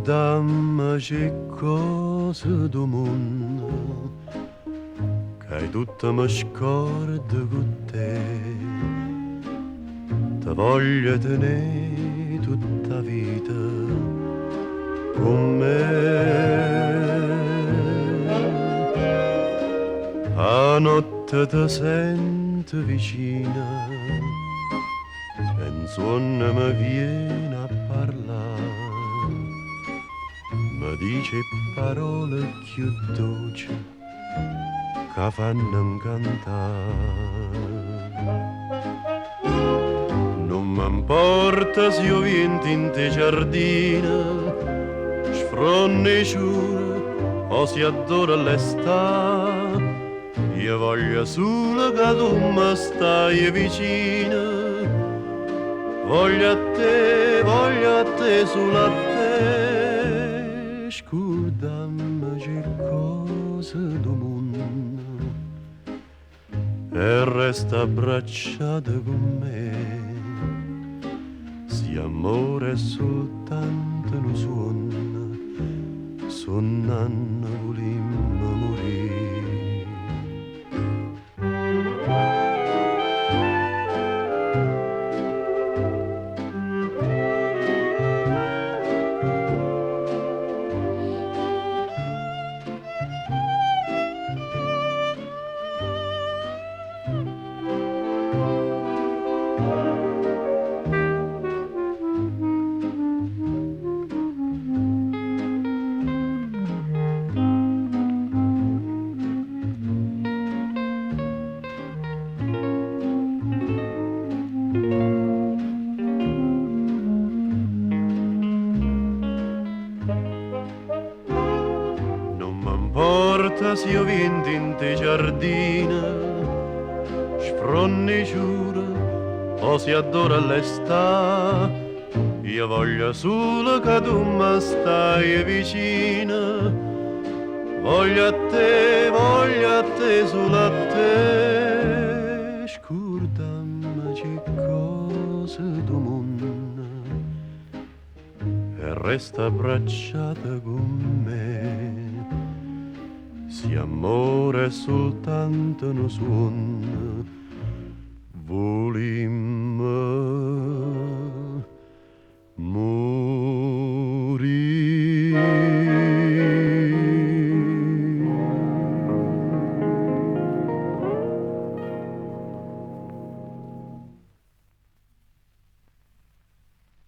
Scurdammece 'e ccose d' 'o munno, ca 'e tutto me scordo cu te. Te voglio tenè tutt' 'a vita cu me. 'A notte te sento vicina e 'nzuonno me viene a parlà. Me dice 'e parole cchiù doce ca fanno 'ncantà. Nun me 'mporta si 'o viento 'int' 'e ciardine sfronna 'e ciure o si addora l'està. Io voglio sulo ca tu me staje vicino. Voglio a te, voglio a te, sulo a te. Scurdammece 'e ccose d' 'o munno e resta abbracciata cu me. Si ammore è sultanto nu suonno, sunnanno vulimmo murì. Nun me 'mporta si 'o viento 'int' 'e ciardine sfronna 'e ciure o si addora l'està. Io voglio sulo ca tu me staje vicino. Voglio a te, voglio a te, sulo a te. Scurdammece 'e ccose d' 'o munno e resta abbracciata cu me. Si ammore è sultanto nu suonno, vulimmo murì.